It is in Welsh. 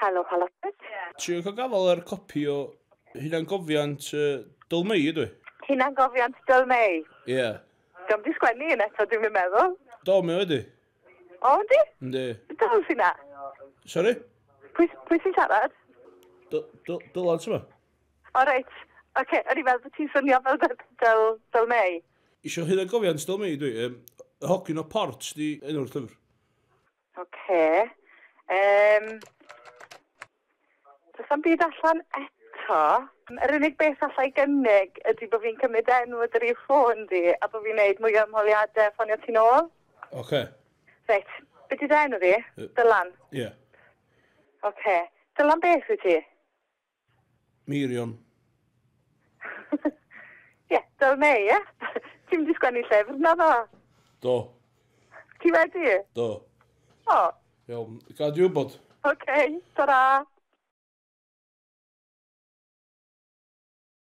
Helo, Halo. Trio cael gafal ar copi o hunangofiant Dyl Mei ydw i? Hunangofiant Dyl Mei? Ie. Yeah. Diolch di sgwennu un eto, dwi'n meddwl. Do, mae wedi. O, yndi? Yndi. Dyl sy'n na? Sorry? Pwy sy'n siarad? Dylan sy'n ma? O, reit. Oce, o'n i'n meddwl bod ti'n swnio fel Dyl Mei. Isio hunangofiant Dyl Mei dwi. Y Hogyn o Port di enw'r llyfr. Oce. Does na'm byd allan eto. Yr unig beth allai gynnig ydy bod fi'n cymryd enw dy rif ffôn di a bod fi'n neud mwy o ymholiadau ffonio ti'n ôl. Oce. Reit, be di dy enw di? Dylan? Ie. Yeah. Oce. Dylan beth wyt ti? Mirion. Ie, yeah, Dyl Mei, ie? Ti'n mynd i sgwennu llyfr na ddo? Do. Ti wedi? Do. O. Iawn, gad i wybod. Oce, ta-ra.